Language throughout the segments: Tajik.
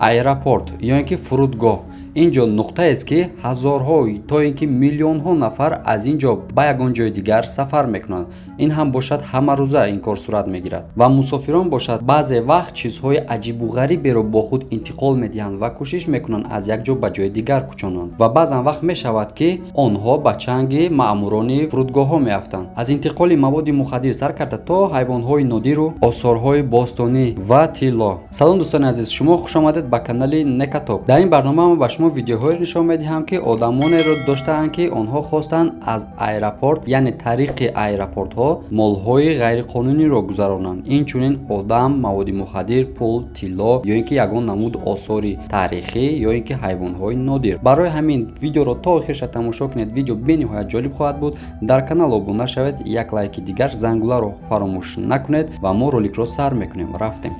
Аэропорт ё ин ки фурудгоҳ ин ҷо нуқтаест, ки ҳазорҳо то ин ки миллионҳо нафар аз ин ҷо ба ягон ҷои дигар сафар мекунанд. Ин ҳам бошад, ҳамарӯза ин кор сурат мегирад ва мусофирон бошад, баъзе вақт чизҳои аҷибу ғариберо бо худ интиқол медиҳанд ва кӯшиш мекунанд, аз як ҷо ба ҷои дигар кӯчонанд ва баъзан вақт мешавад, ки онҳо ба чанги маъмурони фурудгоҳҳо меафтанд. Аз интиқоли маводи мухаддир сар карда то ҳайвонҳои нодиру осорҳои бостонӣ ва тилло. Салом, дӯстони азиз, шумо хушомадед ба канали Некатоп. Дар ин барнома ман ба шумо видеоҳоеро нишон медиҳам, ки одамонеро доштаанд, ки онҳо хостанд аз аэропорт, яъне тариқи аэропортҳо, молҳои ғайриқонуниро гузаронанд, инчунин одам, маводи мухаддир, пул, тилло ё ин ки ягон намуд осори таърихӣ ё ин ки ҳайвонҳои нодир. Барои ҳамин видеоро то охирша тамошо кунед, видео бениҳоят ҷолиб хоҳад буд. Дар канал обуна шавед, як лайки дигар, зангуларо фаромӯш накунед ва мо роликро сар мекунем. Рафтем.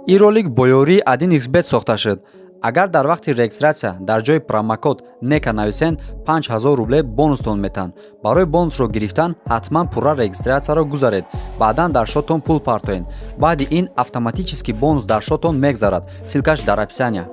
Ин ролик бо ёрии 1xBet сохта шуд. Агар дар вақти регистратсия дар ҷои промокод НЕКА нависен, 5000 рубле бонустон метаҳанд. Барои бонусро гирифтан ҳатман пурра регистратсияро гузаред, баъдан дар шотон пул партоед. Баъди ин автоматически бонус дар шотон мегзарад. Ссылкаш дар описания.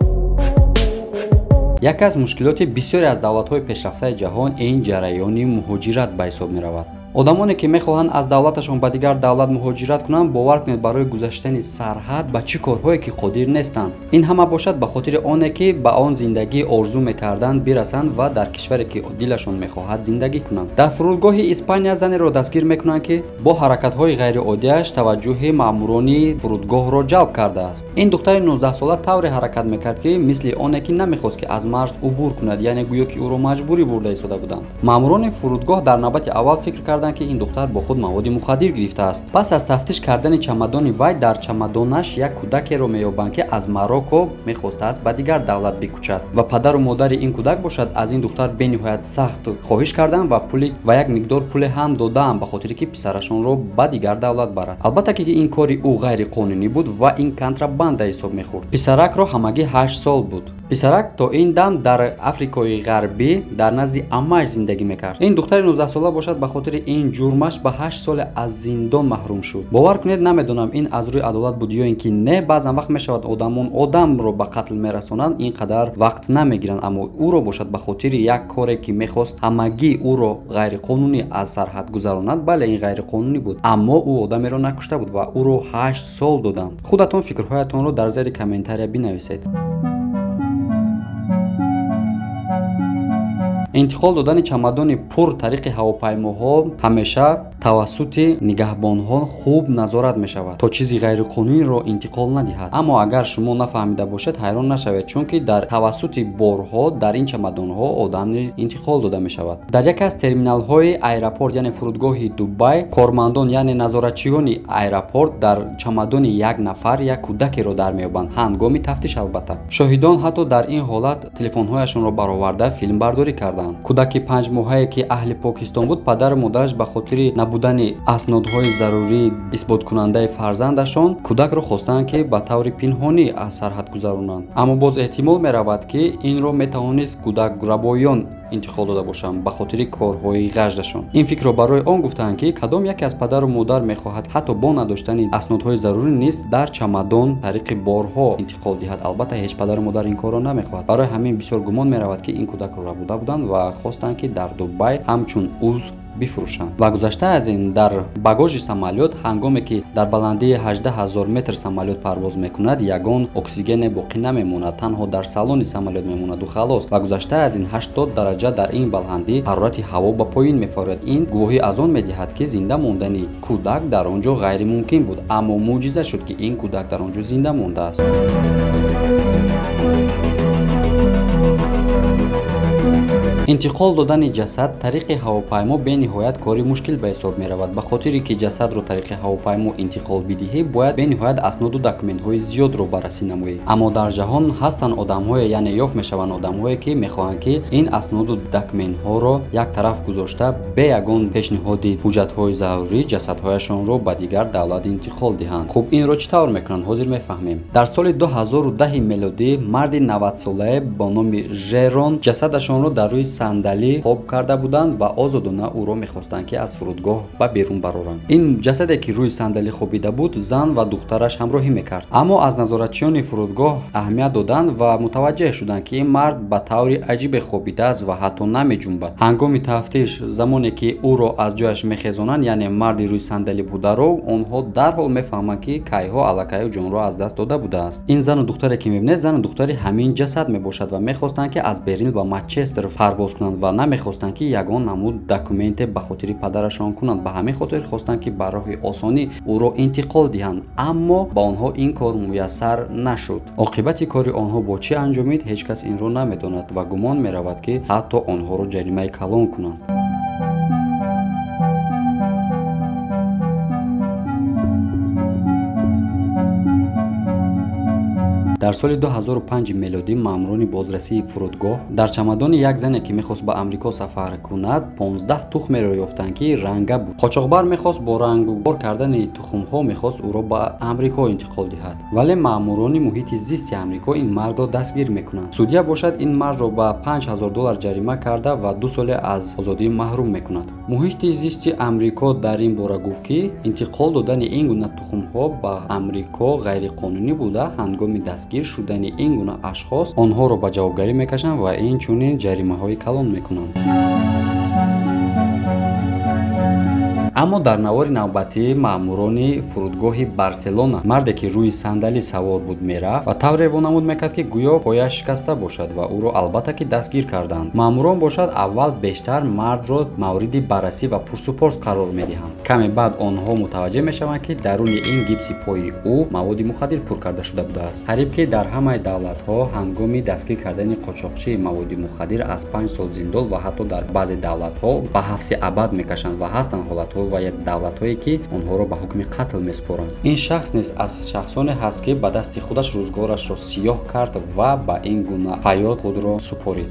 Яке аз мушкилоти бисёре аз давлатҳои пешрафтаи ҷаҳон ин ҷараёни муҳоҷират ба ҳисоб меравад. Одамоне, ки мехоҳанд аз давлаташон ба дигар давлат муҳоҷират кунанд, бовар кунед, барои гузаштани сарҳад ба чӣ корҳое ки қодир нестанд. Ин ҳама бошад ба хотири оне, ки ба он зиндагии орзу мекарданд бирасанд ва дар кишваре, ки дилашон мехоҳад, зиндагӣ кунанд. Дар фурудгоҳи Испания занеро дастгир мекунанд, ки бо ҳаракатҳои ғайриоддиаш таваҷҷӯҳи маъмурони фурудгоҳро ҷалб кардааст. Ин духтари 19сола тавре ҳаракат мекард, ки мисли оне ки намехост, ки аз марз убур кунад, яъне гӯё ки ӯро маҷбурӣ бурда истода буданд. Маъмурони фурудгоҳ дар навбати аввал фикр карданд, ки ин духтар бо худ маводи мухаддир гирифтааст. Пас аз тафтиш кардани чамадони вай, дар чамадонаш як кӯдакеро меёбанд, ки аз Марокко мехостааст ба дигар давлат бикӯчад. Ва падару модари ин кӯдак бошад, аз ин духтар бениҳоят сахт хоҳиш карданд ва пули ва як миқдор пуле ҳам додаанд, ба хотире ки писарашонро ба дигар давлат барад. Албатта ки ин кори ӯ ғайриқонунӣ буд ва ин контрабанда ҳисоб мехӯрд. Писаракро ҳамагӣ 8 сол буд. Писарак то ин дам дар Африкои Ғарбӣ дар назди аммааш зиндагӣ мекард. Ин духтари 19сола бошад, ба хотири ин ҷурмаш ба 8 соли аз зиндон маҳрум шуд. Бовар кунед, намедонам, ин аз рӯи адолат буд ё ин ки не. Баъзан вақт мешавад, одамон одамро ба қатл мерасонанд, ин қадар вақт намегиранд, аммо ӯро бошад, ба хотири як коре, ки мехост ҳамагӣ ӯро ғайриқонунӣ аз сарҳад гузаронад. Бале, ин ғайриқонунӣ буд, аммо ӯ одамеро накушта буд ва ӯро 8 сол доданд. Худатон фикрҳоятонро дар зери комментария бинависед. Интиқол додани чамадони пур тариқи ҳавопаймоҳо ҳамеша тавассути нигаҳбонҳо хуб назорат мешавад, то чизи ғайриқонуниро интиқол надиҳад. Аммо агар шумо нафаҳмида бошед, ҳайрон нашавед, чунки дар тавассути борҳо дар ин чамадонҳо одам интиқол дода мешавад. Дар яке аз терминалҳои аэропорт, яъне фурудгоҳи Дубай, кормандон, яъне назоратчиёни аэропорт, дар чамадони як нафар як кӯдакеро дар меёбанд ҳангоми тафтиш. Албатта, шоҳидон ҳатто дар ин ҳолат телефонҳояшонро бароварда, филмбардорӣ карданд. Кӯдаки 5 моҳае, ки аҳли Покистон буд, падару модараш ба хотири набудани аснодҳои зарурӣ, исботкунандаи фарзандашон, кӯдакро хостанд, ки ба таври пинҳонӣ аз сарҳад гузаронанд. Аммо боз эҳтимол меравад, ки инро метавонист кӯдакрабоён интиқол дода бошанд ба хотири корҳои ғаждашон. Ин фикрро барои он гуфтаанд, ки кадом яке аз падару модар мехоҳад ҳатто бо надоштани аснодҳои зарурӣ низ дар чамадон тариқи борҳо интиқол диҳад? Албатта, ҳеҷ падару модар ин корро намехоҳад. Барои ҳамин бисёр гумон меравад, ки ин кӯдакро рабуда буданд ва хостанд, ки дар Дубай ҳамчун узв бифурӯшанд. Ва гузашта аз ин, дар багожи самолёт, ҳангоме ки дар баландии 18 ҳазор метр самолёт парвоз мекунад, ягон оксигене боқӣ намемонад, танҳо дар салони самолёт мемонаду халос. Ва гузашта аз ин, 80 дараҷа дар ин баландӣ ҳарорати ҳаво ба поён мефарояд. Ин гувоҳӣ аз он медиҳад, ки зинда мондани кӯдак дар он ҷо ғайримумкин буд, аммо мӯъҷиза шуд, ки ин кӯдак дар он ҷо зинда мондааст. Интиқол додани ҷасад тариқи ҳавопаймо бениҳоят кори мушкил ба ҳисоб меравад. Ба хотире ки ҷасадро тариқи ҳавопаймо интиқол бидиҳӣ, бояд бениҳоят асноду документҳои зиёдро баррасӣ намоӣ. Аммо дар ҷаҳон ҳастанд одамҳое, яъне ёфт мешаванд одамҳое, ки мехоҳанд, ки ин асноду документҳоро як тараф гузошта, бе ягон пешниҳоди ҳуҷҷатҳои зарурӣ ҷасадҳояшонро ба дигар давлат интиқол диҳанд. Хуб, инро чӣ тавр мекунанд, ҳозир мефаҳмем. Дар соли 2010 мелодӣ марди 90солае бо номи Жерон ҷасадашонро дар рӯи сандалӣ хоб карда буданд ва озодона ӯро мехостанд, ки аз фурудгоҳ ба берун бароранд. Ин ҷасаде, ки рӯи сандалӣ хобида буд, зан ва духтараш ҳамроҳӣ мекард. Аммо аз назоратчиёни фурудгоҳ аҳамият доданд ва мутаваҷҷеҳ шуданд, ки ин мард ба таври аҷибе хобидааст ва ҳатто намеҷунбад. Ҳангоми тафтиш, замоне ки ӯро аз ҷояш мехезонанд, яъне марди рӯи сандалӣ бударо, онҳо дарҳол мефаҳманд, ки кайҳо аллакай ҷонро аз даст дода будааст. Ин зану духтаре, ки мебинед, зану духтари ҳамин ҷасад мебошад ва мехостанд, ки аз Берлин ба Манчестер парвоз кунанд ва намехостанд, ки ягон намуд документе ба хотири падарашон кунанд. Ба ҳамин хотир хостанд, ки ба роҳи осонӣ ӯро интиқол диҳанд, аммо ба онҳо ин кор муяссар нашуд. Оқибати кори онҳо бо чӣ анҷомид, ҳеҷ кас инро намедонад ва гумон меравад, ки ҳатто онҳоро ҷаримаи калон кунанд. Дар соли 2005 мелодӣ маъмурони бозрасии фурудгоҳ дар чамадони як зане, ки мехост ба Амрико сафар кунад, 15 тухмеро ёфтанд, ки ранга буд. Қочоқбар мехост бо рангубор кардани тухмҳо мехост ӯро ба Амрико интиқол диҳад, вале маъмурони муҳити зисти Амрико ин мардро дастгир мекунанд. Судья бошад, ин мардро ба 5000 доллар ҷарима карда ва 2 соле аз озодӣ маҳрум мекунад. Муҳити зисти Амрико дар ин бора гуфт, ки интиқол додани ин гуна тухмҳо ба Амрико ғайриқонунӣ буда, ҳангоми дастгир шудани ин гуна ашхос онҳоро ба ҷавобгарӣ мекашанд ва инчунин ҷаримаҳои калон мекунанд. Аммо дар навори навбатӣ маъмурони фурудгоҳи Барселона марде, ки рӯи сандалӣ савор буд, мерафт ва тавре вонамуд мекард, ки гӯё пояш шикаста бошад, ва ӯро албатта ки дастгир карданд. Маъмурон бошад, аввал бештар мардро мавриди баррасӣ ва пурсупорс қарор медиҳанд. Каме баъд онҳо мутаваҷҷеҳ мешаванд, ки даруни ин гипси пои ӯ маводи мухаддир пур карда шуда будааст. Қариб ки дар ҳамаи давлатҳо ҳангоми дастгир кардани қочоқчии маводи мухаддир аз 5 сол зиндон ва ҳатто дар баъзе давлатҳо ба ҳабси абад мекашанд ва ҳастанд ҳолатҳо ва давлатҳое, ки онҳоро ба ҳукми қатл месупоранд. Ин шахс низ аз шахсоне ҳаст, ки ба дасти худаш рӯзгорашро сиёҳ кард ва ба ин гуна ҳаёт худро супорид.